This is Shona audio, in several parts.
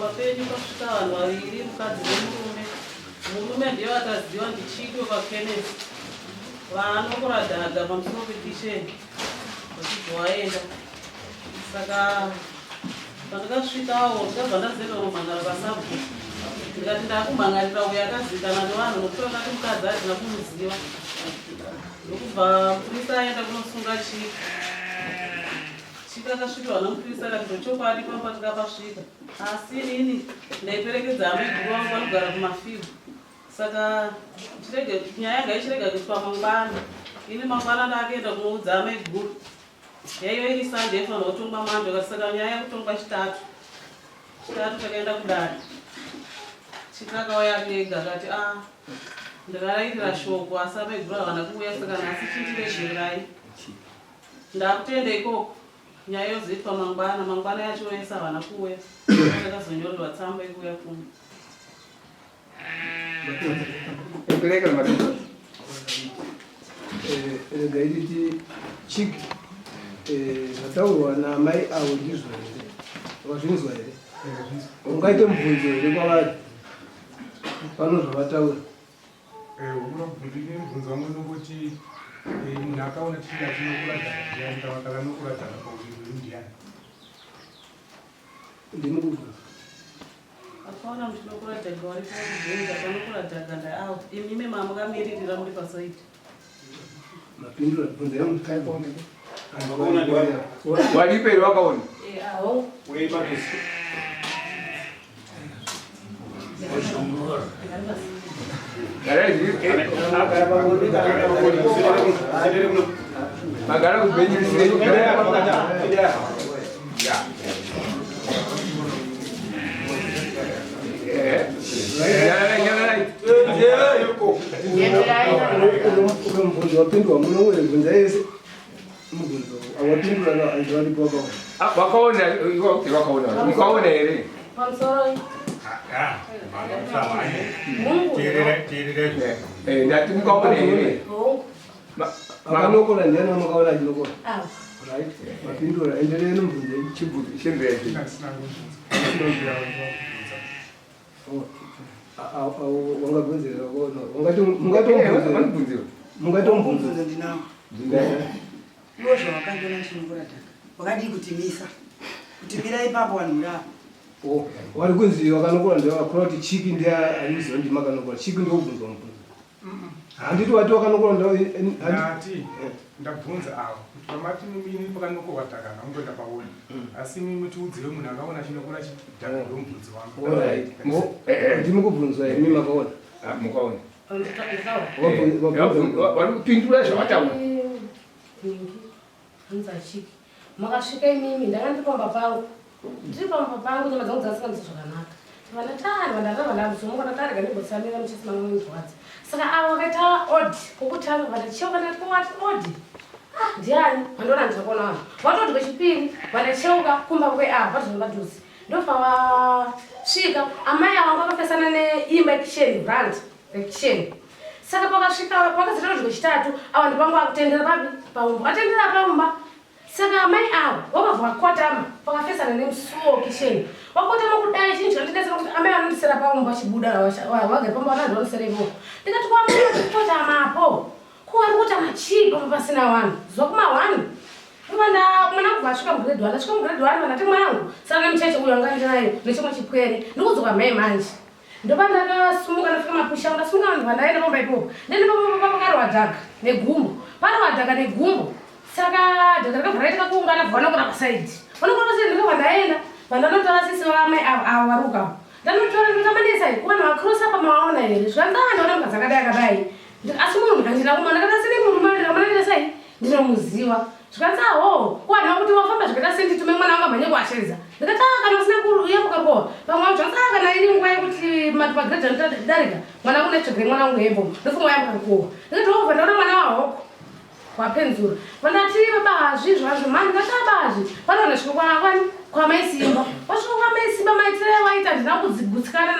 Pamba penyu pasvika vanhu vaviri, mukadzi nemurume. Murume ndiye vataziva ndiChiki wekwaKenneth. Vanokora dhaga pamusoro pekicheni vachibva vaenda. Saka pandakasvikawo ndikabva ndazoenda kunomhan'ara kwasabhuku. Ndikati ndakumhan'arira uyo akazivikanwa nevanhu nokuti vakati mukadzi hatina kumuziva. Ndokubva mupurisa aenda kunosunga Chiki. Chiki akasvikirwa nemupurisa akati ndochokwadi pamba tikapasvika. Asi inini ndaiperekedza amaiguru vangu vanogara kumafibu. Saka chirege nyaya yanga ichirega kuitwa mangwana. Ini mangwana ndakaenda kunoudza amaiguru. Yaiva iri Sunday yaifanirwa kutongwa Monday vakati saka nyaya yakutongwa Chitatu. Chitatu takaenda kudare. Chika akauya ari ega akati ah ndakarairira shoko asi amaiguru havana kuuya saka nhasi chindiregererai. Ndakutenda ikoko. Nyaya yozoitwa mangwana, mangwana yacho vese havana kuuya. Takazonyorerwa tsamba yekuuya kuno. Regai titi chik zvataurwa naamai avo ndizvo here? Wazvinzwa here? Ungaite mubvunzo here kwavari pano zvavataura? Mubvunzo wangu unongoti munhu akaona chinhu achinokura dhaka ndiani kana akanokura dhaka pauriri ndiani? Ndimi kubvunza. Akaona muchinokura dhaga waripo wakubvunza panokura dhaga ndaavo imimi mamukamiririra muri pasaidi. Mapindura bvunza yangu. Waripo here wakaona? Aho. Magara kubhenyu Mubvunzo wapindwa muno bvunza yese mubvunzo awapindura varipo wakaona. Wakaona wakaona mukaona here? Pamusoro Ndati mukaona here? Akanokora ndiani wamakaona achinokora? Right, mapindura enderei nomubvunzo Chibvunzo chemberi. Wangabvunzira wakaona. Ungati mungatomubvunza. Mubvunzo ndinawo. Iwo zvawakandiona ndichinokora dhaka. Wakadii kutimisa? Kutimira ipapo vanhu muri apa. Oh, wari kunzi wakanokora ndiye wakura kuti chiki ndiye ariuziva ndima akanokora. Chiki ndokubvunzwa mubvunzo. Handiti wati wakanokora ndiye Ndati ndabvunza avo kuti pamati mumini pakanokorwa dhaka ngaungoenda paona asi imi mutiudziwe munhu akaona chinokora dhaka ndomubvunzo wangu. Alright. Ndimi kubvunzwa imi makaona. Ah, mukaona. Vari kupindura zvavataura. Makasvika imimi ndanga ndiri pamba pangu. Ndiri pamba pangu nyama dzangu dzasikanzwa zvakanaka. Vanatari vandarara vandamusomuka ndatarega ndimbotsamira muchisi mangu ndrwadza. Saka avo vakaita odi kokutanga vandacheuka ndikati ko wati odi. Ah ndiani? Vandiona ndikakuona vanhu. Watodi kwechipiri vandacheuka kumba kwe avo vatozona padhuze. Ndopavasvika amai ava vanga vakafesana neimba yekisheni brand rekisheni. Saka pakasvika pakazoita rudzi rwechitatu ava ndipangu akutendera papi paumba atendera paumba saka amai ava vakabva vakotama pakafesana nemusuwo wekisheni vakotama kudai chinhu chinondinetsa kuti amai vanondisera paumba vachibuda vagere pamba vananhu vanosera ikoko ndikati kwamai vachikotamapo ko vari kutama chii pamba pasina vanhu zuva kuma one Vana mwana wangu asvika mugrade 1 asvika mugrade 1 vanati mwangu saka nemucheche uyo anga ndinayo nechimwe chipwere ndikudzoka mhai manje ndopandakasumuka ndafika mapusha ndasumuka vanhu vandaenda pamba ipopo ndende pamba pakarohwa dhaga negumbo parohwa dhaga negumbo saka dhaga rakabva raita kakuungana bva vanokora pasaidi vanokora pasaidi ndikabva ndaenda vandanotora sisi vamai avo avo varuka avo ndanotora ndikamanesa kuvanhu vakrosa pamaona here zvikanzi ah ndaona mukadzi akadai akadai Asi munhu handina kumuona kana sine murume ndikamuona sei ndinomuziva zvikanzi aho kuvanhu vakuti wafamba zvikaita sei nditume mwana wangu amhanye kuashedza ndikati a kana usina kuyambuka rukova pamwe wacho zvikanzi a kana iri nguva yekuti magrade anodarika mwana wangu nditsvagire mwana wangu hembo ndofunga wayambuka rukova ndikati wobva ndaona mwana wahoko wapenzura vandati baba hazvi zvazvo mhani ndati aba hazvi panoona sviko kwani kwamaisimba wasvika kwamaisimba maitire waita handina kudzigutsikana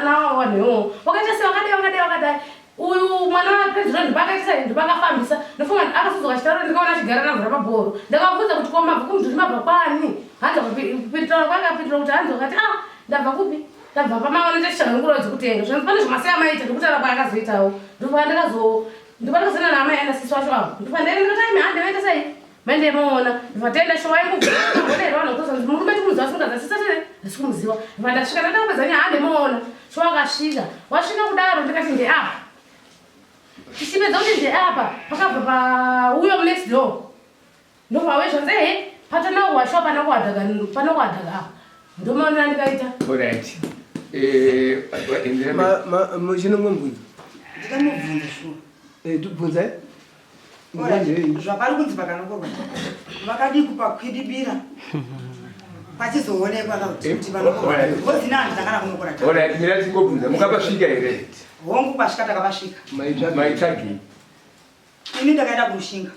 nawo vanhu iwowo wakaita sei wakadai wakadai wakadai Uyu mwana waPedro ndopakaita ndopakafambisa ndofunga akasodzoka achitaura ndikaona achigara navhura pabhoro ndakabvunza kuti ko mabva kumudhuri mabva kwani hanzi kupindura kwake akapindura kuti hanzi wakati ah Ndabva kupi? Ndabva pamaona ndachitsvaga nguruve dzekutenga. Zvanzi pane zvamasiya maita ndokutaura kwaakazoitawo. Ndopandakazo ndopandakazoenda naamai ana sisi wacho avo. Ndopandaenda ndikati ai hande vaita sei? Maende moona. Ndopataenda showa yangu kuona here vanhu kuzonzi murume tikumuziva asi mukadzi asisi atene ndisi kumuziva. Ndopandasvika ndada kupedza nyaya hande moona. Showa akasvika. Wasvika kudaro ndikati ndeapa. Tichipedza kuti ndeapa pakabva pauyo next door. Ndobva zvanzi ehe patanakuwa shuwa panakuwadhaka panakuwadhaka apa. Ndomaonera ndikaita. Alright. Eh, endelea. Chine mumwe mubvunzo? Ndikamubvunza shuwa. Eh, tibvunzai. Alright, zvapari kunzi pakanokorwa vakadii kupakwidibira pachizoonekwa kuti panokorwa because ini handina kana kunokora dhaka. Alright, mira tingobvunza. Mukapasvika here? Hongu, pasvika takapasvika. Maitsvagei? Ini ndakaenda kuRushinga,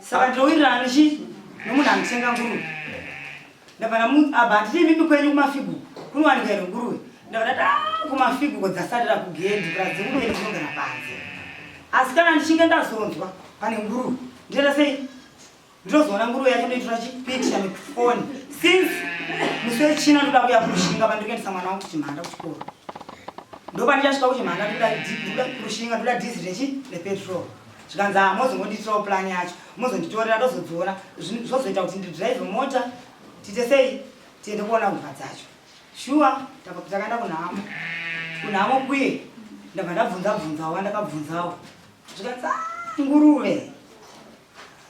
saka ndinowirirana nechi nomunhu anotenga nguruve. Ndabva abva handiti imimi kwenyu kumafigu kunowanika here nguruve? Ndabva ndati "Ah, kumafigu ko dzasarira kugedhi kuratidza nguruve ndinogara panze, asi kana ndichinge ndazonzwa pane nguruve ndinoita sei? Ndinozoona nguruve yacho ndoitora chipikicha nefoni. Since musi weChina ndoda kuya kuRushinga pandiri kuendesa mwana wangu kuchimhanda kuchikoro. Ndopandichasvika kuchimhanda, ndoda kuRushinga, ndoda dhiziri rechi repetrol. Zvikanzi ha, mozongonditirawo plan yacho, mozonditorera, ndozodziona. Zvozoita kuti ndidhiraivhe mota, tiite sei, tiende kuona humbwa dzacho. Shuwa takaenda kunhamo, kunhamo kuye ndabva ndabvunza bvunzawo wandakabvunzawo, zvikanzi "Ah, nguruve."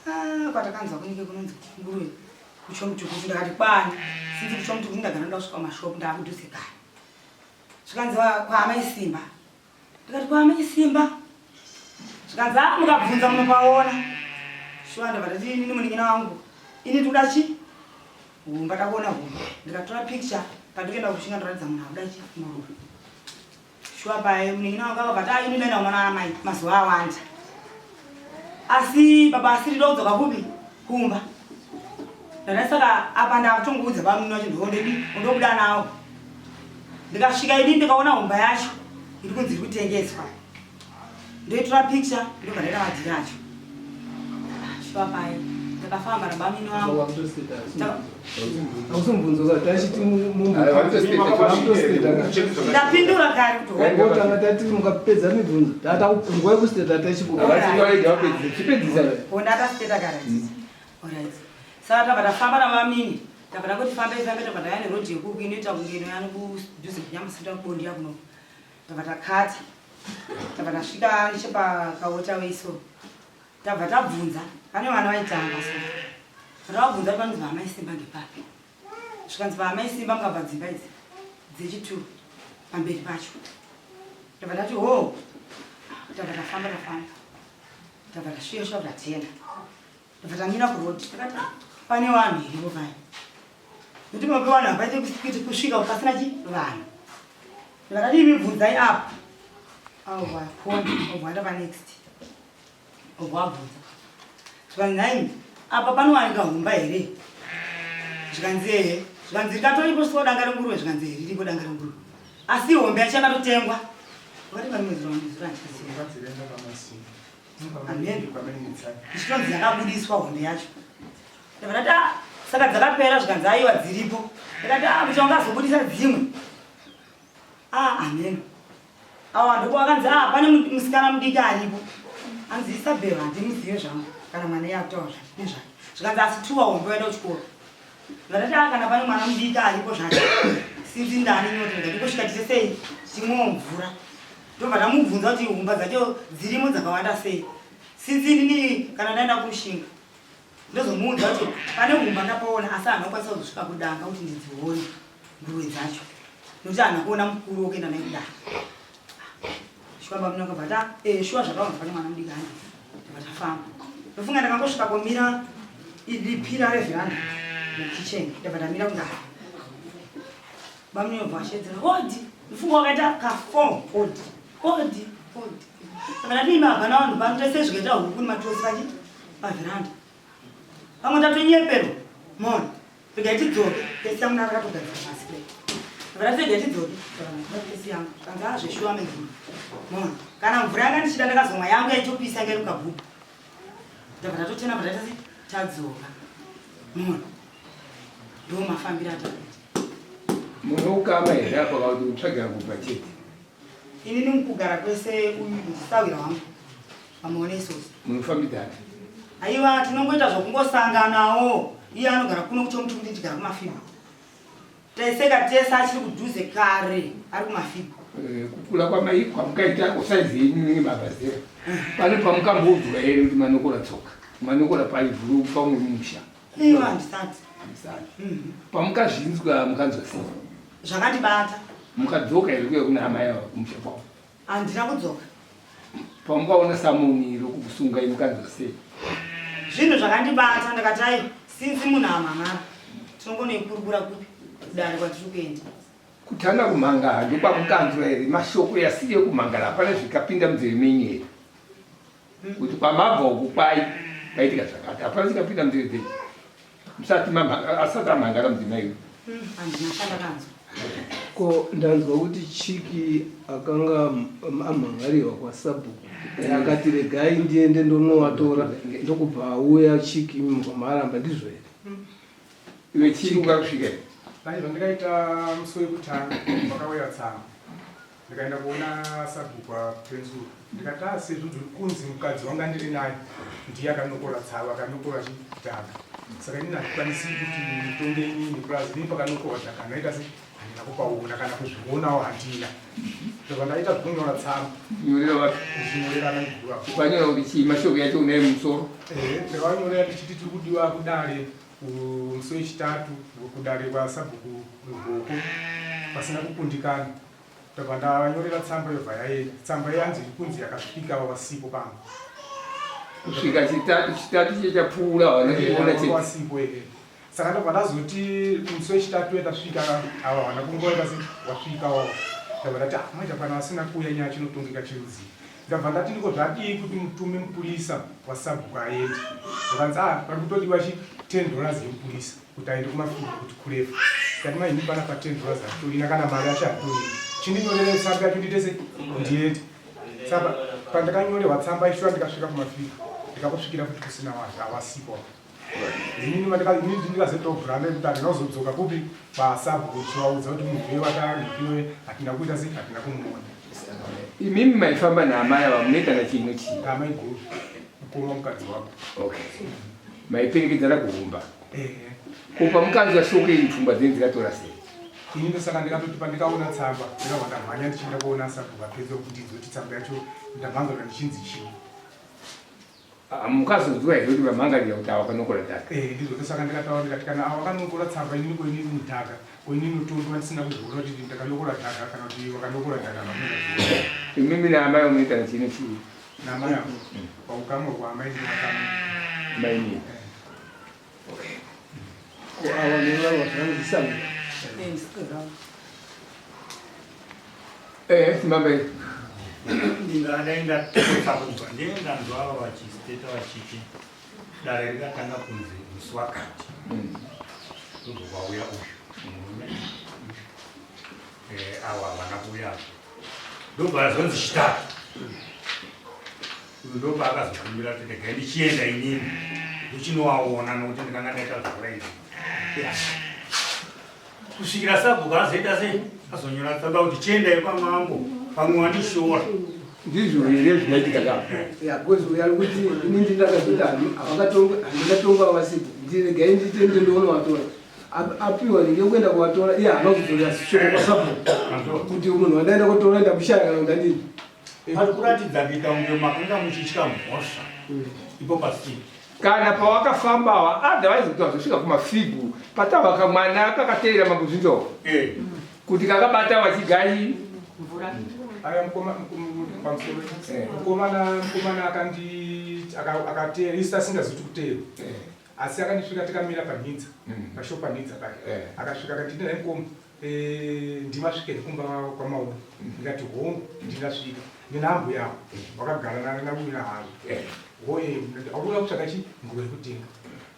Ah, kwatakanzwa kunenge kunonzi nguruve kuchomutukutu. Ndakati kwani? Sinzi kuchomutukutu ndagara ndoda kusvika kumashopu, ndaakudhuze kare. Zvikanzi kwaamai Simba. Ndikati kwaamai Simba? Zvikanzi a, mukabvunza munopaona. Shuwa ndabva ndati inini munin'ina wangu, ini tikuda chi humba, takuona humba. Ndikatora picture pandikuenda kuRushinga, ndoratidza munhu akuda chi nguruve. Shuwa paye munin'ina wangu akabva ati, ini ndaenda kumwana amai mazuva awanda, asi baba asiri ndokudzoka kupi kumba. Ndati saka apa ndakutongoudza bamunini wacho, ndondedi ndobuda nawo. Ndikasvika ini ndikaona humba yacho iri kunzi iri kutengeswa, ndoitora picture, ndobva ndaita madhiri acho. Shuwa paye ndakafamba nabamunini wangu. Hausi mubvunzo ka tachiti. Ndapindura kare kuti hongu. Tanga tati mukapedza mibvunzo tata nguva yekusiteta tachibuka. Vatingoega vapedzise. Chipedzisa. Ndakasiteta kare. Alright, saka tabva tafamba navamini, tabva tangoti fambei fambe, tabva taya nerodhi yekuku inoita kunge inoyani kudhuze kunyamusita kubondiya kuno. Tabva takata, tabva tasvika nechepakawaterway, so tabva tabvunza pane vana vaitamba, so tavabvunza kuti panonzi vaamai Simba ngepapi? Zvikanzi vaamai Simba mukabva dzimba idzi dzechitu pamberi pacho. Tabva tati ho, tabva tafamba, tafamba, tabva tasvika svika tatenda, tabva tamira kurodhi. Takati, "Ah, pane vanhu iripo paya, nekuti mape vanhu hapaite kuti kusvika pasina chi vanhu." Ndakati imi bvunzai apa, aubva foni, obva waenda panext, obva wabvunza. Zvikanzi, nhaimi, apa panowanika humba here? Zvikanzi ehe. Zvikanzi rikatoripo siko danga renguruve? Zvikanzi ehe, riripo danga renguruve, asi hombe yacho yakatotengwa. Vakati pane mwedzi wamwedzi handichaziva. Ngadzirenda pamasimba. Amen. Kwamainetsani. Ichitonzi yakabudiswa hombe yacho. Ndabva ndati, "Ah, saka dzakapera?" Zvikanzi aiwa, dziripo. Ndikati, "Ah, kuti wangazobudisa dzimwe?" Ah, amen. Awa ndipo akanzi, ah, pane musikana mudiki aripo anzi Isabel, handimuzive zvangu kana mwana iye akutaura nezvake. Zvikanzi asi tuwa hombe waenda kuchikoro. Ndakati, ah, kana pane mwana mudiki aripo zvake, sinzi ndani nyota, ndikati kusvika tite sei timwewo mvura. Ndobva ndamubvunza kuti humba dzacho dzirimo dzakawanda sei, sinzi inini kana ndaenda kuRushinga ndozomuudza kuti pane humba ndapaona, asi handina kukwanisa kuzosvika kudanga kuti ndidzione nguruve dzacho nokuti handina kuona mukuru wokuenda naye kudanga. Shuwa baba munakabva ta eh, shuwa zvakawanza, pane mwana mudiki handi. Ndabva tafamba, ndofunga ndakangosvika komira iri pillar reveranda mukitchen, ndabva ndamira kudaro. Bamunobva ashedzera odi, ndofunga wakaita ka4 odi odi odi. Saka ndati imi hapana vanhu pano, tese zvikaita huku nematosi pachi pavheranda, pamwe tatonyeperwa mona, regai tidzoke. Pesi yangu ndakatogadzira pasi pe. Ndabva ndati regai tidzoke, pesi yangu kanzi azveshuwa mevhuru mona, kana mvura yanga ndichida ndakazomwa yangu yaitopisa, yanga iri mukabhuku. Ndabva tatotena, bva taita tadzoka mona. Ndo mafambiro atakaita. Munoukama here apa kana kuti kutsvagira kubva chete? Inini mukugara kwese uyu ndisawira wangu pamuone isusu. Munofambidzana? Aiwa, tinongoita zvokungosanganawo. Iye anogara kuno kuchomuti kuti ndigara kumafiba. Taiseka tese achiri kudhuze kare ari kumafiba. Eh, kukura kwamai kwamukaita kusaizi yenyu munenge mabva zera. Pane pamukamboudzwa here kuti manokora tsoka? Manokora paivhu pamwe musha? Aiwa, handisati. Handisati. Pamukazvinzwa mukanzwa sei? Zvakandibata. Mukadzoka here kuya kuna amai ava kumusha kwavo? Handina kudzoka. Pamukaona samoni rokukusungai mukanzwa sei? Zvinhu zvakandibata ndakati aiwa, sinzi munhu amamara. Tinongonoikurukura kupi? Kudare kwatiri kuenda. Kutanga kumhangara ndokwamukanzwa here mashoko yasiri yekumhangara hapana zvikapinda munzeve menyu here? Kuti kwamabva uku kwai kwaitika zvakati hapana chikapinda munzeve dzenyu musati asati amhangara mudzimai uyu. Handina chandakanzwa. Ko ndanzwa kuti Chiki akanga amhangarirwa kwasabhuku akati regai ndiende ndonovatora ndokubva auya Chiki imi mukamaramba ndizvo here? Iwe Chiki ungakusvika here? Dai zvandikaita musi wekutanga pakauya tsamba ndikaenda kuona sabhuku apenzura ndikati ah sezvo zviri kunzi mukadzi wanga ndiri naye ndiye akanokora tsava akanokora chidhaka saka inini handikwanisi kuti mutonge inini plus inini pakanokorwa dhaka ndaita se handina kupaona kana kuzvionawo handina ndobva ndaita zvekunyora tsamba Nyorera wapi? ndichinyorera maiguru apo. Ukanyora kuti chii mashoko yacho unaye mumusoro? Ehe, ndakanyorera ndichiti tiri kudiwa kudare musi wechitatu kudare kwasabhuku Rugoko pasina kukundikana. Ndabva ndanyorera tsamba yobva yaenda. Tsamba yanzi kunzi yakasvika vawasipo pamba. Kusvika chitatu chitatu chechapfuura havana kuona chete. Wasipo ehe. Saka ndabva ndazoti musi wechitatu yatasvika ava havana kungoita se wasvika wavo. Ndabva ndati ah manje kana vasina kuuya nyaya chinotongeka chirudzii. Ndabva ndati ndiko zvadii kuti mutume mupurisa wasabhuku aende. Zvakanzi ah pari kutodiwa chi 10 dollars yemupurisa kuti aende kumafield kuti kurefu. Ndikati mai ini pana pa 10 dollars hatitorina kana mari yacho hatitorina. Chindinyorere tsamba yacho ndiite se ndiende. Tsamba pandakanyorerwa tsamba ishuwa ndikasvika kumafield ndikakusvikira kuti kusina vanhu havasipo. Inini ndikazoitawo branda yekuti handina kuzodzoka kupi pasabhuku ndichivaudza kuti munhu uye wataanhikiwe hatina kuita sei hatina kumuona. Imimi maifamba naamai ava munoitana chii nechii? Amai guru mukoma mukadzi wako. Okay. Maiperekedzana kuhumba. Ehe. Ko pamukanzwa shoko iri pfungwa dzenyu dzikatora sei? Ini ndosaka ndikatoti pandikaona tsamba ndakabva ndamhanya ndichienda kuona sabhuku apedza kuti ndinzwe kuti tsamba yacho ndamhangarira ndichinzi chii. Ah, mukazonzwa here kuti vamhangarira kuti awa kanokora dhaka? Eh, ndizvo ndosaka ndikataura ndikati kana awa kanokora tsamba inini ko inini mudhaka ko inini utondo wandisina kuzviona kuti ndakanokora dhaka kana kuti wakanokora dhaka vamunazviona. Imimi naamai munoitana chii nechii? Naamai avo paukama hwaamai ndinowakama. Mai nini? Ko ava nevarwa zvanzi samira. Eh, simambe. Ndingadai ndatotsa kunzwa ndiye ndanzwa ava vachisiteta vachiti dare rikatanga kunzi musi wakati ndobva kwauya uyu murume eh, avo havana kuuya ndobva azonzi chitatu uyu ndobva akazokumbira kuti regai ndichienda inini ndochinovaona nokuti ndikanga ndaita zvakuraizvi kusvikira sabhuku azoita sei azonyora tsamba kuti chiendai kwamambo pamwe wandishora ndizvo here zvinoitika ka ya because uyo ari kuti ini ndindakazoti handingatongwa vasipo ndiregai ndiite ndindoona watora apiwa ndinge kuenda kuvatora iye haana kuzodzorera shoko kwasabhuku kuti munhu wandaenda kutora ndakushaya kana ndadini pari kuratidza kuita kunge makanga muchitya mhosva ipo pasina kana pawakafambawa otherwise kuti wazosvika kumafigu patava kamwana kakateera mabuzvinzo eh. kuti kakabata wachigai aya mukoma pamusoro eh. mukomana mukomana akandi akateera isu tasingazivi kuti kuteerwa eh. asi akandisvika tikamira panhidza pashopa nhidza paya akasvika akanditi naye mukoma Eh, ndimasvike kumba kwamaona ndikati hongu ndingasvika ndina ambuya avo vakagara nabuya hazvo eh. hoye aukuda kutsvaka chi nguva yekutenga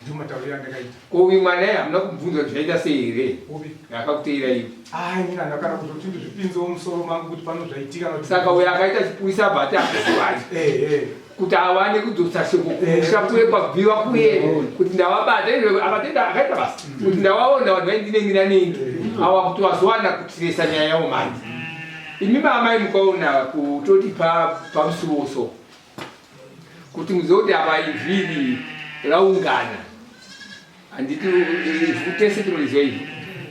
ndiwo matauriro andakaita ko uyu mwana iye hamuna kubvunza kuti zvaita sei here upi akakuteera iwe ai mina ndakana kuzoti ndizvipinzewo musoro mangu kuti pano zvaitika saka uyo akaita chipurisa bhati akasiwacho eh, kuti awane kudzosa shoko kumusha kuye kwabviwa kuye kuti ndawabata izvo akatenda akaita basa kuti ndawaona vanhu vaindinengi nanengi. Awa kuti wazowana kutiresa nyaya yawo manje. Imi mamai mukaona kutoti pa pamusuwo so. Kuti muzoti apa ivhiri raungana. Handiti ivhu tese tinoriziva ivhu.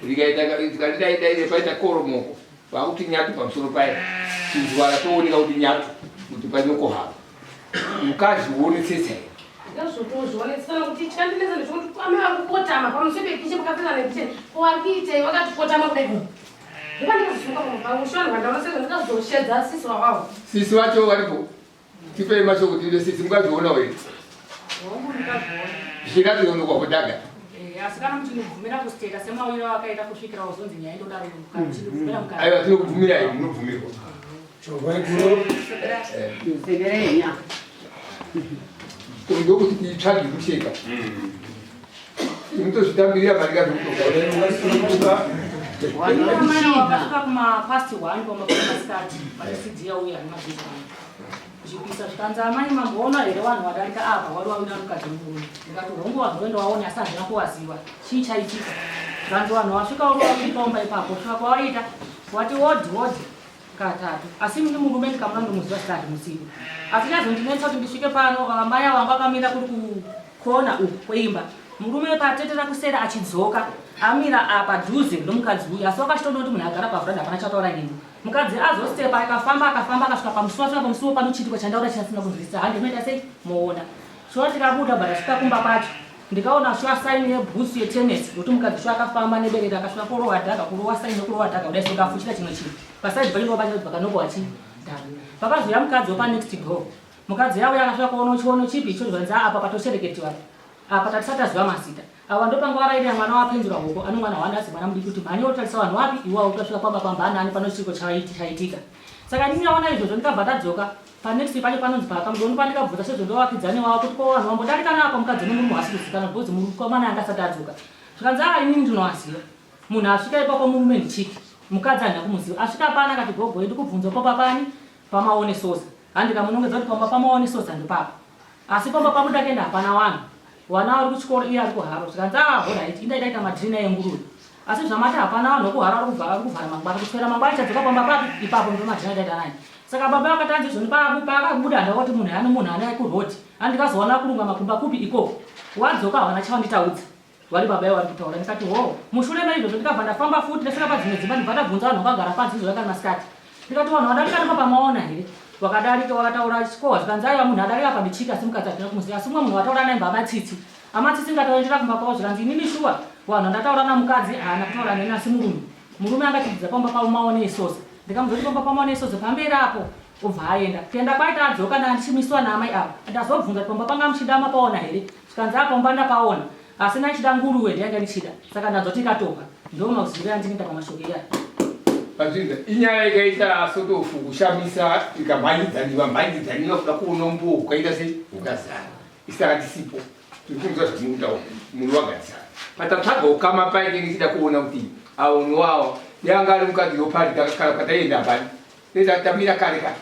Rikaita rikadai dai paita koromoko. Vakuti nyatu pamusoro paye. Chinzwara tooneka kuti nyatu kuti panokohava. Mukadzi uonetsetsa here? Ndazvotozvionetsana kuti chandinetsa ndechekuti amai vari kukotama pamusoro pekicheni pakapinda nekicheni ko vari kuitei vakati kotama kudai ndopandikazosunga pamwe pangu shuwa ndikandaunoseza ndikazoshedza sisi wavavo. Sisi vacho varipo. Tipei mashoko tiite sisi mukazviona here? Hongu ndikazviona. Zvichiratidzwa kudhaga. Eh, asi kana muchinobvumira kusteta semauyiro akaita kusvikira wazonzi nyaya indodaro kana muchinobvumira mukati. Aiwa tinokubvumirai munobvumirwa. Ndokuti titsvage kusheka. Inotozvitambirira mari kazokutoka. Amai wakasvika kuma past 1 pamba pamasikati pachisidhiya uya nemabhizi angu. Kuchipisa zvikanzi amai mamboona here vanhu vadarika apa wari wauya mukadzi murume. Ndikati hongu vanhu voenda waona asi handina kuvaziva. Chii chaitika? Zvikanzi vanhu vasvika uri waviri paumba ipapo svika kwawaita wati wodhi wodhi katatu asi ini murume ndikamuona ndomuziva zita handimuzivi asi chazondinetsa kuti ndisvike pano amai avo vanga vakamira kuri kukona uku kweimba murume patetera kusera achidzoka amira apa dhuze nomukadzi uyu asi wakachitoona kuti munhu agara pavhuranda hapana chataura neni mukadzi azostepa akafamba akafamba akasvika pamusuwo asvika pamusuwo panochiitikwa chandaura chasina kunzwisisa handi inoita sei moona shuwa tikabuda bva tasvika kumba kwacho ndikaona shuwa saini yebhutsu yetenesi nokuti mukadzi shuwa akafamba neberere akasvika kurohwa dhaga kurohwa saini nekurohwa dhaga kudai so kafuchira chimwe chinhu pasaidi pacho ndopacho pakanokohwa chii dhaga pakazouya mukadzi wepa next door mukadzi yauya akasvika kuona chiono chipi icho zvanzi apa patoshereketiwa apa tatisati taziva mazita awa ndopanga warairira mwana wapenzura hoko ano mwana hwani asi mwana mudiki kuti mhanye wotarisa vanhu wapi iwawo utasvika kwamba pambanani pano chiko chaitika saka ndini ndaona izvozvo ndikabva tadzoka panext pacho panonzi pakamudoni pandikabvunza sezvo ndovakidzani wavo kuti ko vanhu vambodarika napa mukadzi nemurume hasi kuzikanwa because mukomana anga asati adzoka zvikanzi a inini ndinowaziva munhu asvika ipapo murume ndichiki mukadzi handina kumuziva asvika pana akati gogo ndikubvunza papa pani pamaone soza handikamunongedza kuti pamba pamaone soza ndopapa asi pamba pangu ndakaenda hapana vanhu vana vari kuchikoro iye ari kuharo zvikanzi a horait inda idaita madhirina enguruve asi zvamati hapana vanhu vekuharo ari kuvhara mangwana kuswera mangwana chadzoka pamba papi ipapo ndo madhirina ndaita nani saka baba vakati anzi izvoni paakabuda ndakati munhu ano munhu ane kuroti andikazoona kurunga makumba kupi ikoko wadzoka havana chavanditaudza vari baba ivo vari kutaura ndikati ho mushure meizvozvo ndikabva ndafamba futi ndasvika padzimwe dzimba ndibva ndabvunza vanhu vakagara panzi izvo vakari masikati ndikati vanhu vadarika nepa pamaona here wakadarika wakataura chikohwa zvikanzi aiwa munhu adarika apa ndichika asi mukadzi hatina kumuziva asi mumwe munhu wataura naye mbamatsitsi amatsitsi ndikataendera kumba kwavo zvikanzi inini shuwa vanhu ndataura namukadzi haana kutaura neni asi murume murume angachibvisa pamba pavo maone isosa ndikamuzoti pamba pamaone isosa pamberi apo obva aenda kuenda kwaita adzoka ndanga ndichimiswa naamai ava ndazobvunza kuti pamba panga muchida mapaona here zvikanzi apomba ndapaona asi ndaichida nguruwe ndiyanga ndichida saka ndadzoti ikatoka ndo maziviro andinoita pamashoko iyaya Pazvinza inyaya ikaita sotofu kushamisa ikamhanyidzaniwa mhanyidzaniwa kuda kuona umbowo ukaita sei ukazara isaka tisipo tiri kunzwa zvamurikutaura munhu wagarisana patatsvaga ukama paye tinge tichida kuona kuti awo nowawo yanga ari mukadzi yoparika kana kwataienda hapani tamira kare kare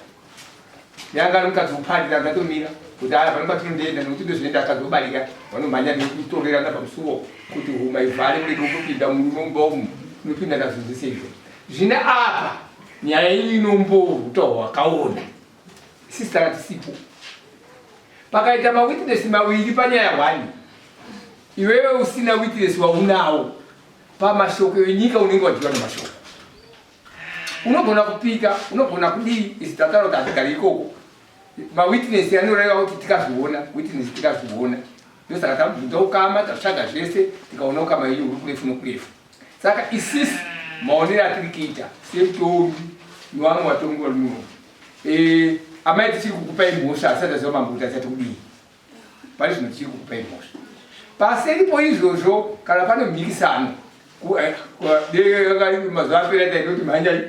yanga ari mukadzi woparika ndatomira kuti aya pano patinondoenda nekuti ndozvinoenda akadzi wobarika vanomhanya nekutorerana pamusuwo kuti huma ivhare murege kutopinda murume mumba umu unopinda nazvo zvese izvo zvine apa nyaya iyi inomboruta hwakaona sisi tanga tisipo pakaita mawitness mawiri panyaya one iwewe usina witness waunawo pamashoko enyika unenge wadyiwa nemashoko unogona kupika unogona kudii isi tataura kuti hatigari ikoko mawitness anoreva kuti tikazviona witness tikazviona ndosaka tabvunza ukama tatsvaga zvese tikaona ukama iyo uri kurefu nokurefu saka isisi maonero atiri kuita semutongi nevamwe vatongi vari muno eh, amai tichiri kukupai mhosva asi ataziva mambo kuti achati kudii pari zvino tichiri kukupai mhosva paseripo izvozvo kana pane mhikisano eh, mazuva apera tainoti mhanyai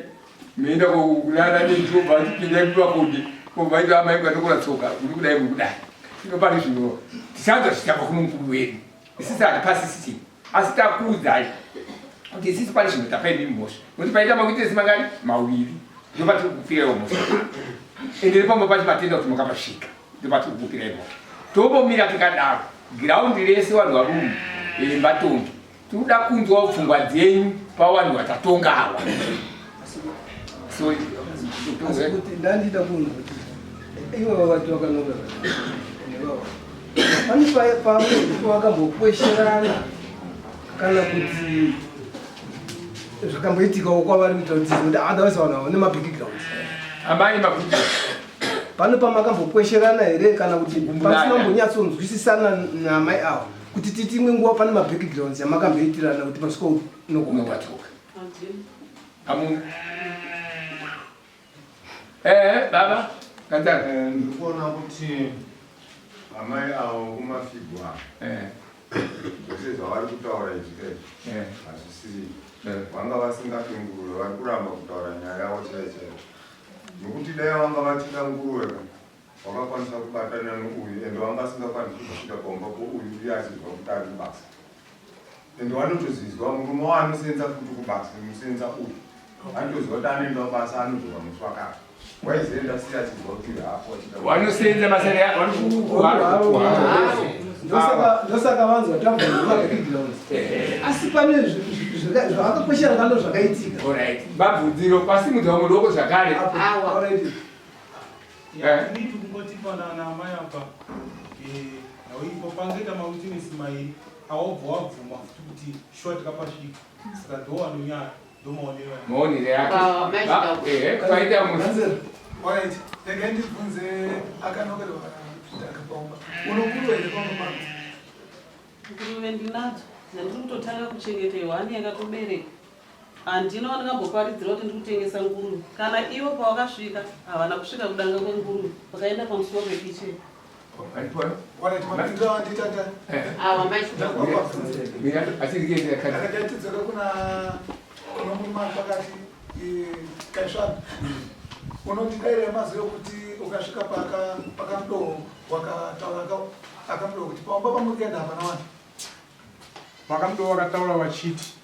meenda kunana nechobva achipinda kuvakonde kobva ito amai mukatokora tsoka uri kudai uri kudai ino pari zvino tisanzwa zvichitamba kuno mukuru wedu isisi hatipasisi chinhu asi takuudzai kuti isisi pari zvino tapai mimi mhosva nokuti paita makuitesi mangani mawiri ndopatiri kukupiraiwo mhosva ende nepamwe pacho matenda kuti makapasvika ndopatiri kukupirai mhosva tombomira tikadaro giraundi rese vanhu varume eh, vatongi tinoda kunzwawo pfungwa dzenyu Pawanhu vatatonga awa. So asi kuti ndandida kunzwa kuti ivo vavati vakanonga nevava pane pamwe vakambokwesherana kana kuti zvakamboitikawo kwavari kuita kuti kuti otherwise vanhu ava nemabackground amai makuti pane pamakambokwesherana here kana kuti pasina kumbonyatsonzwisisana namai ava kuti titi imwe nguva pane mabackgrounds yamakamboitirana kuti pasvika unokwatuka amuna eh baba kandara eh, ndikuona kuti amai avo kumafigwa eh. Zvese zvavari kutaura izvi kai eh. hazvisiri vanga vasingape nguruve vari kuramba kutaura nyaya yavo chaiyo chaiyo nokuti dai vanga vachida nguruve ka vakakwanisa kubatana nouyu ende vanga vasingakwanisi kuzosvika paumba pouyu uye achizwa kuti ari kubasa ende vanotozizwa murume waanosenza futi kubasa musenza uyu anotoziva kuti anoenda kubasa anodzoka musi wakati waizoenda sei achizwa kuti hapo vanosenza basa ndosaka vanzwa tabvabackground asi pane zvakakoshera ngano zvakaitika mabvunziro pasimudza vamwe doko zvakare Ini kungoti panana amai apa ipo pangaita mawitness mairi awobva wabvuma futi kuti shuwa tikapasvika saka ndo wanonyaya ndomaonero maonero yake ehe paita musi Alright, regai ndibvunze akanokerwa akapaumba. Unokurwa here pamba pako? Nguruve ndinadzo dzandiri kutotanga kuchengeta ihwani yakatobereka. Handina wandingamboparidzira kuti ndiri kutengesa nguruve. Kana ivo pavakasvika havana kusvika kudanga kwenguruve, vakaenda pamusuwo pekicheni. Alright, mapindura wandiita nda. Awa maishuka. Regai tidzoke kuna kuna murume ari pakati Kaisvana. Unondidaira mazwi ekuti ukasvika paka pakamdowo wakataura akamdowo kuti paumba pamuri kuenda hapana wani. Pakamdowo wakataura wachiti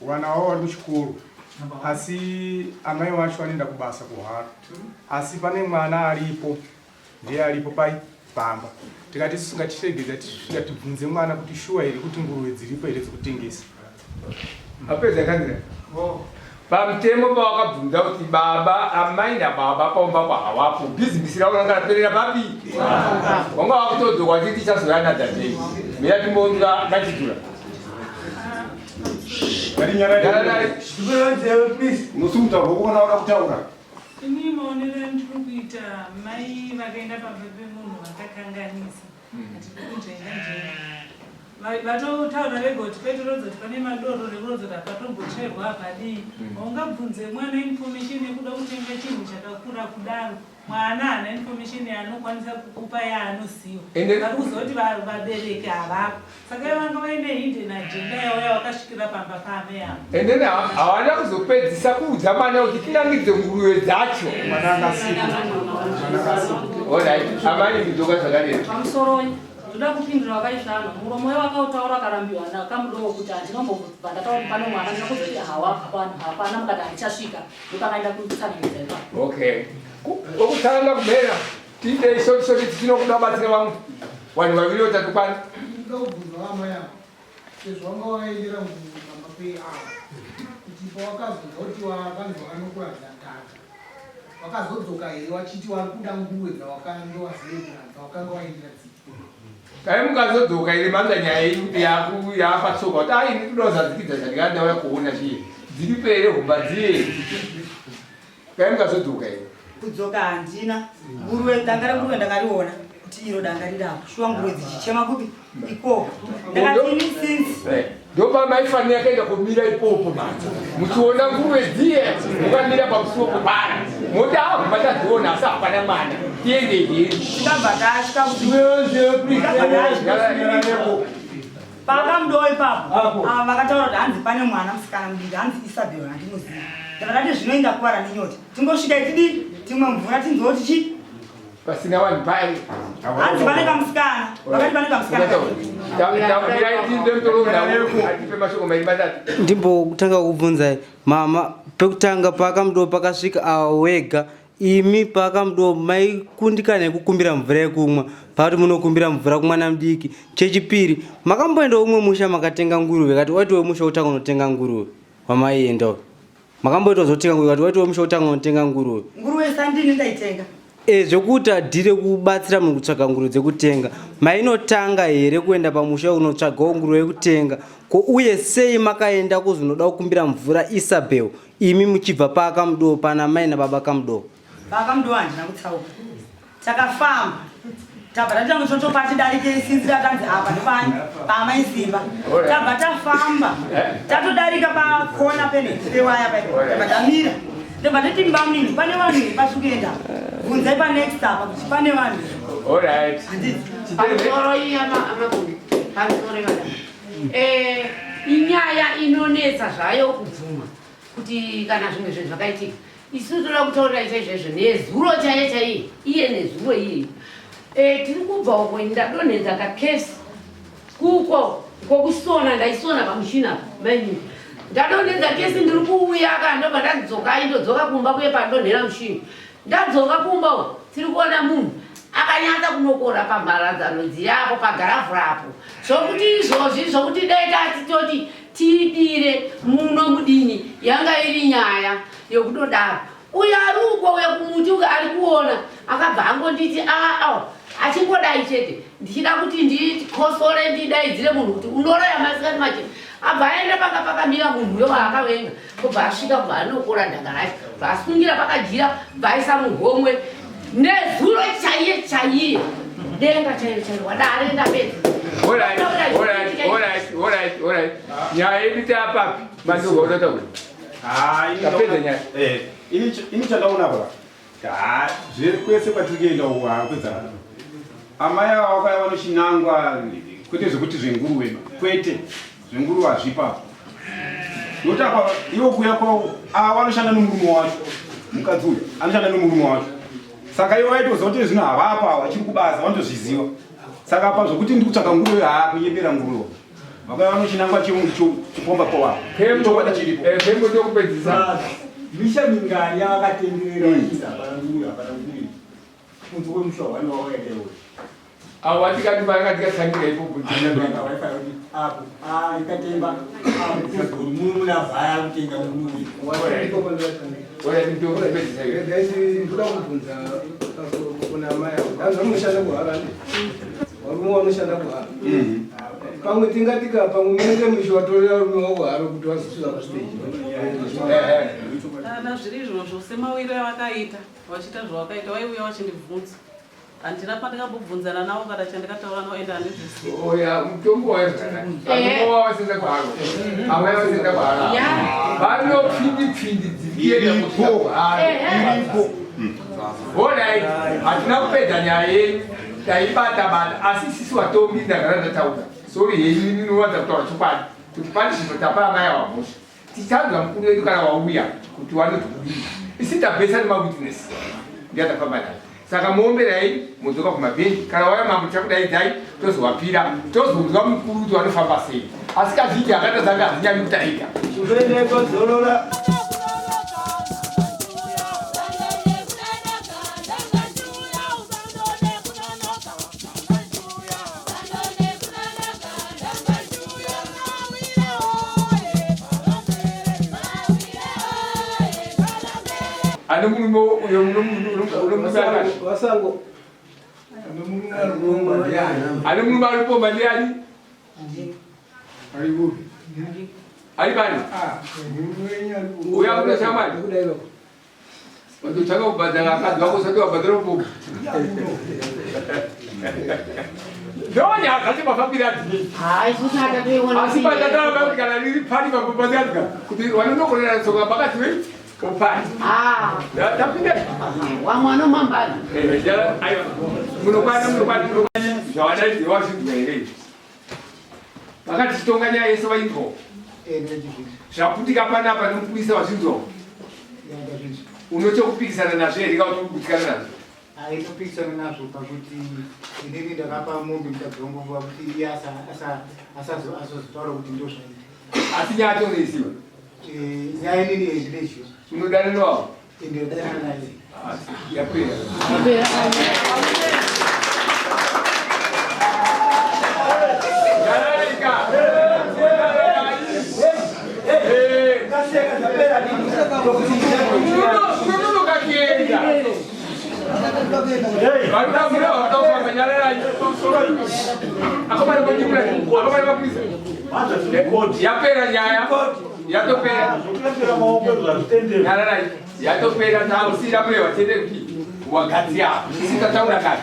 Wana wavo vari kuchikoro asi amai wacho vanoenda kubasa kuhara asi pane mwana aripo ndiye aripo pai pamba tikati isusu ngatiregedza tisvika tibvunze mwana kuti shuwa here kuti nguruve dziripo here dzekutengesa apedza kanzira pamutemo pawakabvunza kuti baba amai nababa paumba pahawapo bhizimisi ravo ranga raperera papi wanga wakutodzoka wachiti tichazoyanadza dei mira timbonzwa ngachidzura Unosimudza ruoko kana wada kutaura. Ini maonero andiri kuita mai vakaenda pamba pemunhu vakakanganisa hatidi kunzvenga nzvenga vatotaura vega kuti paitorodza kuti pane madoro rekurodza kuti hapatombotsvairwa hapadii haungabvunze mwana information yekuda kutenga chinhu chakakura kudaro Mwana haana information yaanokwanisa kukupa yaanoziva. Vari kuziva kuti vabereki havapo. Saka ivo vanga vaine hidden agenda yavo yavakasvikira pamba paamai avo. And then havana kuzopedzisa kuudza mwana kuti tinangidze nguruve dzacho. Mwana akasiku. Mwana akasiku. Alright, amai kudzoka zvakadero. Pamusoroi. Ndoda kupindura wakaisvana muromo uyo wakautaura akarambiwa nakamudowo kuti handinombobva ndataura kuti pane mwana ndinokuzoti hawa hapana hapana mukati handichasvika ndopakaenda kutsanangidza ipapo. Okay. Okutanga kumera tiite short short tichinokuda batsira vamwe vanhu vaviri vatatu kwani. Ndinoda kubvunza vamai ava sezvo wanga wakaendera nguruve pamba peava kuti pawakazonzwa kuti wakanzi wakanokuratidza danga wakazodzoka here wachiti wari kuda nguruve dzawakange wazoendera dzawakanga waendera dzii Dai mukazodzoka here manza nyaya yenyu kuti yaapatsoka kuti ai ini toda kuzadzikidza zvandikanga ndauya kuona chiye dziripo here humba dziye dai mukazodzoka here kudzoka handina nguruve danga renguruve ndakariona kuti iro danga rirapo shuwa nguruve dzichichema kupi ikoko ndakati ini since eh, ndopamaifanira kuenda kumira ipopo manje muchiona nguruve dziye mukamira pamusuwo popara moti avo matadziona asi hapana mwana tiende here tikabva tasvika pakamudowo ipapo ava vakataura kuti hanzi pane mwana musikana mudiki hanzi isabel handinoziva ndabva tati zvinoenda kuvara nenyota tingosvika itidii timwe mvura tinzwe kuti chii pasina vanhu pai hanzi pane kamusikana vakati pane kamusikana Ndimbotanga kubvunzai mama, pekutanga pakamudo pakasvika awa wega imi pakamudo maikundikana yekukumbira mvura yekumwa pakati munokumbira mvura kumwana mudiki. Chechipiri makamboenda umwe musha makatenga nguruve kati waiti wemusha utanga unotenga nguruve. wamaienda uyu makamboita zotenga nguruve kati waitiwo musha kutanga unotenga nguruve Nguruve sandini ndaitenga. E, zvekuti adhire kubatsira munhu kutsvaga nguruve dzekutenga mainotanga here kuenda pamusha unotsvagawo nguruve yekutenga ko uye sei makaenda kuzonoda kukumbira mvura Isabel imi muchibva paakamudowo pana mai nababa kamudowo Paakamudowo handina kutsauka Takafamba tabva tatanga totopati darike sinzi tatanzi apa ndopani paamai Simba tabva tafamba tatodarika pakona pene pewaya pa tabva tamira ndobva tati mbamunini pane vanhu here patiri kuenda bvunzai panext apa kuti pane vanhu Alright. Pamusoro iya makumbi. Pamusoro ivada. Eh, inyaya inonetsa zvayo kubvuma kuti kana zvimwe zvinhu zvakaitika. Isu toda kutaurira chaizvo izvo nezuro chaiye chaiye iye nezuro iye. Eh, tiri kubva uko ndadonhedza kakesi kuko kokusona ndaisona pamushina apa mainini. Ndadonhedza kesi ndiri kuuya ka ndobva ndadzoka indodzoka kumba kuye pandonhera mushini. Ndadzoka kumba uko tiri kuona munhu akanyatsa kunokora pamharadzano dziya apo pagaravhura apo zvokuti izvozvi zvokuti dai tatitoti Tiibire muno mudini yanga iri nyaya yokutodaro. Uyo ari uko uyo kumuti uko ari kuona akabva angonditi aa achingodai chete ndichida kuti ndikosore ndidaidzire munhu kuti unoroya masikati machena abva aenda panga pakamira munhu uyo waakavenga kubva asvika kubva anokora dhaka racho bva asungira pakajira bva aisa muhomwe nezuro chaiye chaiye denga chairo chairo wadare ndapedza nyaya yedu tapapi manduka unotaura tapedza nyaya eh, ini chandaona pa kwese kwatiri kuenda uku hakwedzana amai ava vakauya vanochinangwa kwete zvekuti zvenguruve kwete Zvenguruve hazvipo apa. Nokuti apa ivo kuuya kwavo ava vanoshanda nomurume wacho. Mukadzi uyu anoshanda nomurume wacho. Saka ivo vaitoziva kuti zvino havapo ava vachiri kubasa vanotozviziva. Saka apa zvokuti ndiri kutsvaga nguruve haa kunyepera nguruve. Vakauya vanochinangwa chipomba powa. Chokwadi chiripo. Eh, pembo ndokupedzisa. Misha mingani yavakatenderera vachinzi hapana nguruve hapana nguruve. Kunze kwemusha wani wawakaita iwe. Awo atikati pakatikatangira ipopo. Apo, ah, ikatemba. Apo, kuzori muna vhaya kutenga nguruve. Oya ndokupedzisa iwe. Ndoda kubvunza kuna amai avo. Ndanzwa munoshanda kuHarare. Varume vanoshanda kuHarare. Pamwe tingatika pamwe munenge muchivatorera varume wavo kuHarare kuti vazosvika pastage. Kana zviri izvozvo semawiro avakaita Vachiita zvawakaita waiuya wachindibvunza. Handina pandakambobvunzana navo kana chandakataura navo ende handizvisivi. Oya mutombo wayo zvakanaka. Varume wavo vasenda kuharo. Amai vasenda kuharo. Vanopfindi pfindi dzichienda kusvika kuharo. Iripo. Alright, hatina kupedza nyaya yenyu. Taibata bata asi sisi watombi ndagara ndataura. Sorry henyu ini ndinowanza kutaura chokwadi kuti pane zvino tapa amai ava mhosva. Tichanzwa mukuru wedu kana wauya kuti wanoti kudii. Isi tabvesa nemawitness ndiye atafamba naye. Saka muomberai modzoka kumabhenji kana wauya mambo tichakudaidzai tozowapira tozonzwa mukuru kuti wanofamba sei. Asi kazhinji akatadzanga hadzinyanyi kutarika. Chimboendeko zorora. Ane murume uyo vasango ane murume ari kupomba ndiani? Ari pani? Uya kuno shamwari. Watotanga kubhadhara akadzi wako usati wabhadhara mubogo. Ndonya akati mafambira ati. Hayi futi akatoiona. Asi patataura kuti kana riri pari pabhadhara kuti vanonokorera tsoka pakati we upani. Ah. Tapinda. Wamwe anomambana. Eh, jala aiwa. Munokwana munokwana munokwana zvawadaidzirwa zvinzwa here izvi. Vakati chitonga nyaya yese vainzwa. Zvaputika panapa nemupurisa wazvinzwa. Unochokupikisana nazvo here kana kuti kugutsikana nazvo? Aitopikisana nazvo pakuti inini ndakapa mombe mukadzi wangu nguva kuti iye asazotaura kuti ndozvaita. Asi nyaya yacho unoiziva? Eh, nyaya inini ndinoiziva. Unodanana wavo? Ndinodanana naye. Yapera. Unononoka kuenda. Varikuda vakafamba nyararai. Akomana konyimura. Akomana mapurisa. Yapera nyaya. Yatopera. Nyararai. Yatopera tausira murewa chete kuti wagadzira. Sisi tataura kare.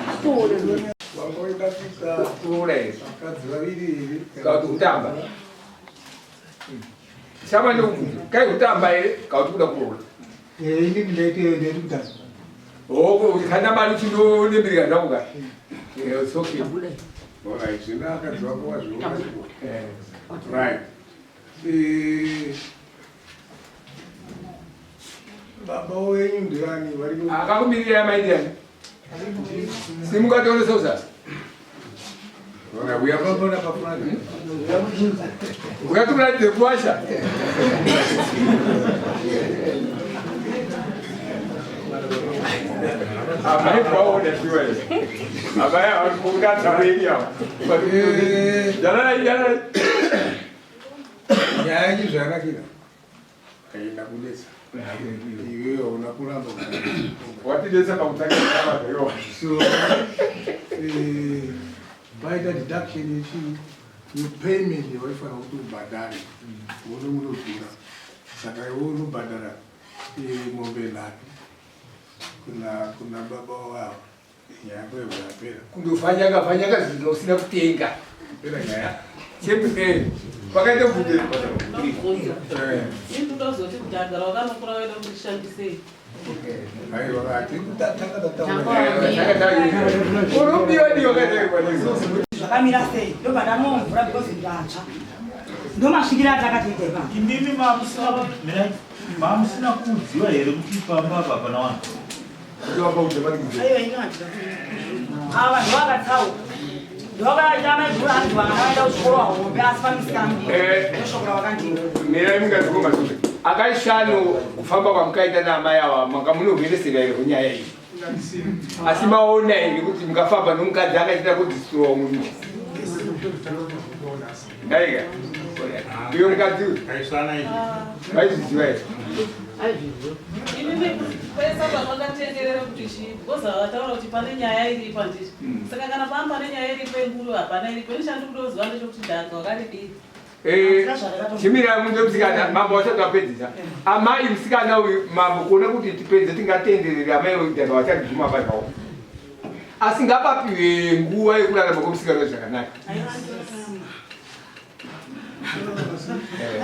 Kuroora here? Vakadzi vaviri here? Kana kuti kutamba. Shama ndokubvunza. Kai kutamba here kana kuti kuda kuroora? Inini ndaite ndaiti kutamba. Oh, kana mari uchinonembirika zvako ka. Eh, it's okay. Alright, zvino akadzi wako wazviona. Right. Eh, baba wenyu ndiani vari Akakumirira mai ndiani? Simuka tione sosas. Alright, uya papona pafront. Ukatimuratidze kuwasha. Amai kwaona shuwa here. Amai hawakungatsa avo. Jararai jararai. Nyaya yenyu zvayanakira haina kunetsa. Iwewe hauna kuramba. Watidetsa pakutanga kutamba zvayo. So, eh, paita deduction yechii yepayment yawaifanira kuti ubhadhare uone unodhura saka iwe unobhadhara eh, mombe nhatu kuna kuna baba wavo nyaya yako yobva yapera. Kundofanyanga fanyanga zvinhu usina kutenga. Pera nyaya. Chembe pakaita bvunze. Ini ndozoti kudhagara wakanokura waida kurishandisei. Aiwa, tanga Unobiwa ndiyo kaita Zvakamira sei? Ndobva ndanwa mvura because ndatsva. Ndomasvikira atakatoita ipapo. Imimi mamusina mirai, mamusina kuudziwa here kuti pamba apa hapana vanhu? Aiwa, ini handina ava vanhu vakatsauka. Ndovakaita maiguru hanzi vana vaenda kuchikoro hombe asi pamusikana mudiki. Ndoshoko ravakandinga. Mirai mungaziko masume. Akaishano kufamba kwamukaita naamai ava manga munohweresera here kunyaya iyi? Asi maona here kuti mukafamba nomukadzi akaitira kudzisura murume? Ndaika. Ndiyo mukadzi uyu. Maizviziva here? Inini pese pavakatenderera kuti chii because havataura kuti pane nyaya iripo handiti. Saka kana pamba pane nyaya iripo yenguru hapana iripo. Ini chandiri kutoziva ndechekuti dhaga wakaridii. Chimira munhu musikana mambo vasati vapedzisa. Amai musikana uyu mambo kuona kuti tipedze tingatenderere amai uyu dhaga vachariguma pazvavo. Asi ngapapiwe nguva yekurarama kwemusikana uyu zvakanaka.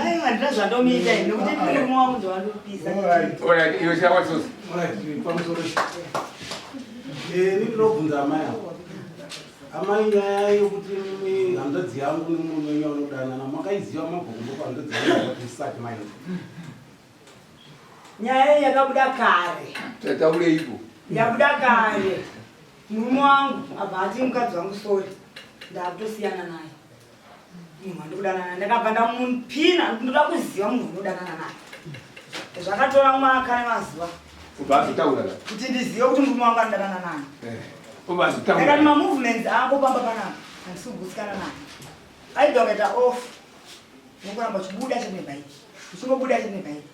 Aiwa, handina zvandomuita ini nekuti murume wangu ndowandopisa. Alright, iwe chakwasosa. Alright, pamusoro. Eh, ini ndinobvunza amai avo. Amai, nyaya yokuti mimi hanzvadzi yangu nemurume wenyu vanodanana makaiziva mabhuku hanzvadzi yangu kuti musati maenda? Nyaya iyi yakabuda kare. Tataureiko? Yabuda kare. Murume wangu abva ati mukadzi wangu sorry, ndakutosiyana naye. Munhu wandikudanana naye ndakabva ndamupina, ndoda kuziva munhu wandodanana naye. Zvakatora mwaka nemazuva Ubva azotaura. kuti ndizive kuti murume wangu anodanana naye. Ubva azotaura. Ndakati mamovements ako pamba panapa handisi kugutsikana naye. Aibva ukaita off nokuramba uchibuda chete nebhaiki, uchingobuda chete nebhaiki.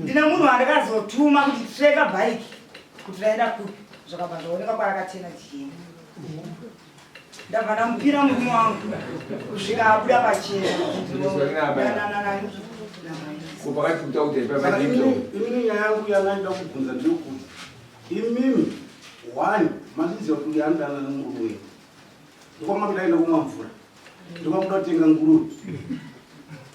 Ndine munhu wandakazotuma kuti treka bhaiki kuti raenda kupi, zvakabva zvaoneka kwarakachena chienda. Ndabva ndamupira murume wangu kusvika abuda pachena kuti ndinodanana naye. Saka inini nyaya yangu yandaida kubvunza ndeyekuti imimi one mazviziva kuti uyu anodanana nemurume wenyu, ndokwamakuda enda kumwa mvura, ndokwamuda kutenga nguruve.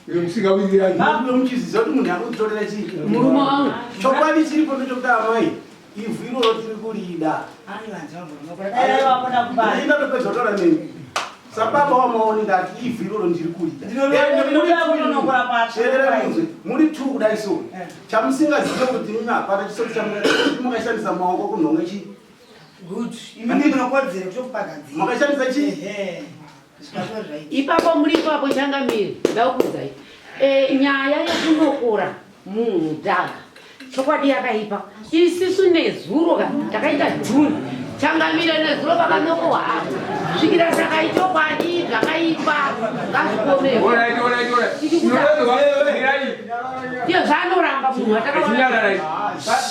Musingawirirani. Makuve muchiziva kuti munhu akudzitorera chii? Murume wangu. Chokwadi chiripo ndechekuti amai, ivhu iroro tiri kurida. Indatopedza kutaura nemi sababa wamaoni, ndati ivhu iroro ndiri kurida. Teererai munzwe, muri two kudai so chamusingazive kuti imi hapana chisoti chamakashandisa maoko kunhonga chii. Good, imimi munokodzera kutokupagadzira. Makashandisa chii? Ipapo muri ipapo changamire, ndakuudzai nyaya yekunokora munhu dhaga chokwadi yakaipa. Isisu nezuro ka takaita june. Changamire nezuro vakanokohwa apa. Svikira saka ichokwadi zvakaipa ngazvikomerwe. Iyo zvanoramba munhu atakaona.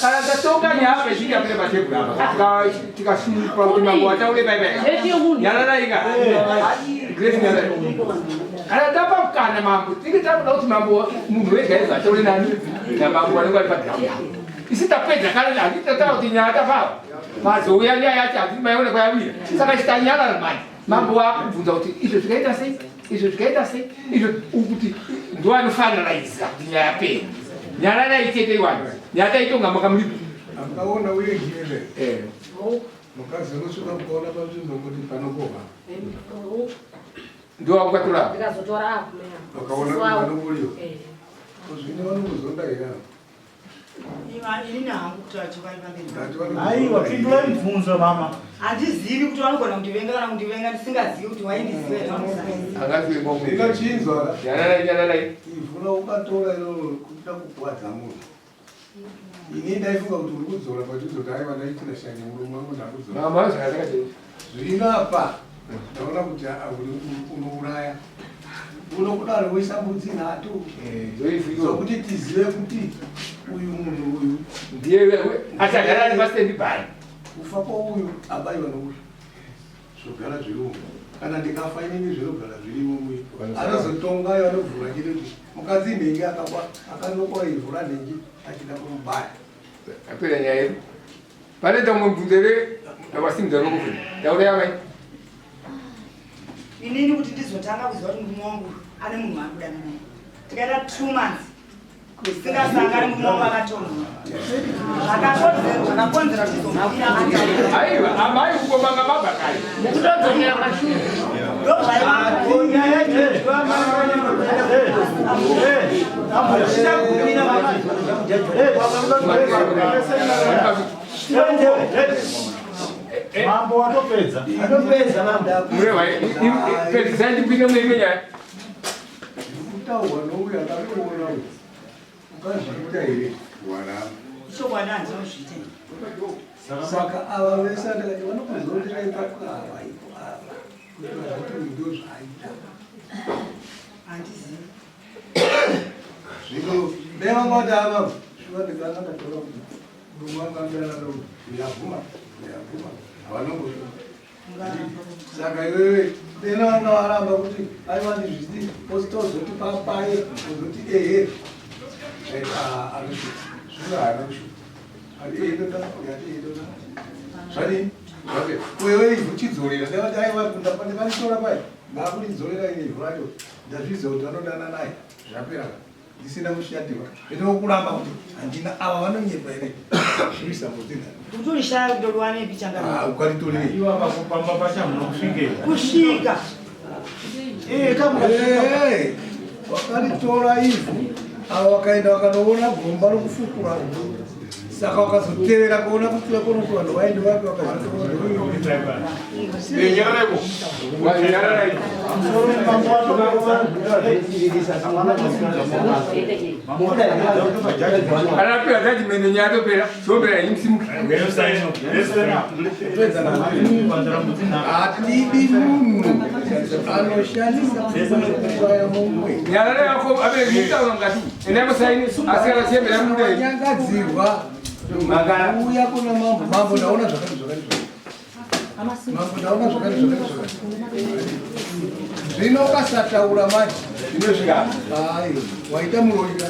Kana tatonga nyaya apa ichinge yapinda patebhuru apa tikashupa kuti mambo wataure pai pai. Nyararai ka. Grace nyararai. Kana tapa mukana mambo tinge takuda kuti mambo munhu wega ega ataure nani namambo vanenge vari paground. Isi tapedza kare handiti tataura kuti nyaya tafava. Pazouya nyaya yacho handiti maiona kwayawira. Saka chitanyarara manje. Mambo wakubvunza kuti izvo zvikaita sei? Izvo zvikaita sei? Izvo ukuti ndoanofanalaiza kuti nyaya yapera. Nyararai chete iwani. Nyaya taitonga makamulipa. Akaona uye jere. Eh. Mukadzi unosvika kuona panzvimbo kuti panokohwa. Ndowakukatora. Ndikazotora apo. Wakaona kuti panobuliwa. Zvino vanokuzonda here ava? Aiwa, pindurai mubvunzo mama. Handizivi kuti vanogona kundivenga kana kundivenga ndisingazivi kuti waindiziva here Ndinochinzwa. Nyararai, nyararai. Ivhu raukatora iroro kuda kukuwadza munhu. Ini ndaifunga kuti uri kudzora pachizoti aiwa ndaitira shanje murume wangu ndakudzora. Mama zvakanaka chaizvo. Zvino apa ndaona kuti unouraya. Unokudaro woisa mbudzi nhatu dzokuti tizive kuti uyu munhu uyu ndiye achagara ari pastendi pai. Kufa kwouyu abaiwa nouyu zvogara zvirimo kana ndikafa inini zvinogara zvirimo muyu anozotongayo anobvuma chete kuti mukadzi nhingi akanokora ivhu ranhingi achida kumubaya. Apera nyaya yedu. Pane tamwe mubvunzo here wasimudza ruoko futi. Taura yamai. Inini kuti ndizotanga kuziva kuti murume wangu ane munhu waari kudana naye. Tikaita 2 months tisingasangani murume wangu akatonhora. Zvakakonzera zvakakonzera kuti ndizomubira ataura. Aiwa amai kukomanga baba kai. Kutodzokera pashure. Mambo watopedza. Atopedza mambo. Mureva pedzisai ndipinde mune imwe nyaya. Kutaurwa nouyu akatoona uyu. Ukazviita here waramba. Chokwadi handinozviita. Saka ava vese ndakati vanokuzondera ipapo ava ipo ava. Kuti vazviti uyu ndozvaaita. Handizivi. Zvino dai vanga vati ava shuwa ndikanga ndatora kuti murume wangu andirana nouyu uyabvuma uyabvuma havanongozvuma. Saka iwewe dena vanga varamba kuti aiwa ndizviti ositozoti papaye ozoti ehe anoshuka zvino haana kushuka ati edoda yati edoda zvadii wewe ivhu chidzorera ndavati aiwa ndakaritora pai ndakuridzorera ine ivhu racho ndazviziva kuti vanodana naye zvapera ndisina kushatirwa zvino kuramba kuti handina ava vanonyepa here kuisa mbudzi nhatu Kutorishaya kuti ndoriwanepi changamire. Ah, ukaritorei Iwa pakupamba pacho hamuna kusvikei. Kusvika. Eh, kamuka. Eh, wakaritora ivhu ava vakaenda vakanoona gomba rokufukura saka wakazotevera kuona kuti vakono kuti vanhu vaende vapi Akapiwa judgment nyaya yatopera. Shopera yenyu musimuke. Hatidi munhu anoshandisa kuuraya mumwe. Nyarara yako abe mutaura mukati. Endai musaini asikana chembera mude. Nyangadzirwa. Uya kuna mambo. Mambo ndaona zvakati zvakati zvakati. Mambo ndaona zvakati zvakati zvakati. Zvino ukasataura manje. Inosvika. Hayi, waita muroyi ka.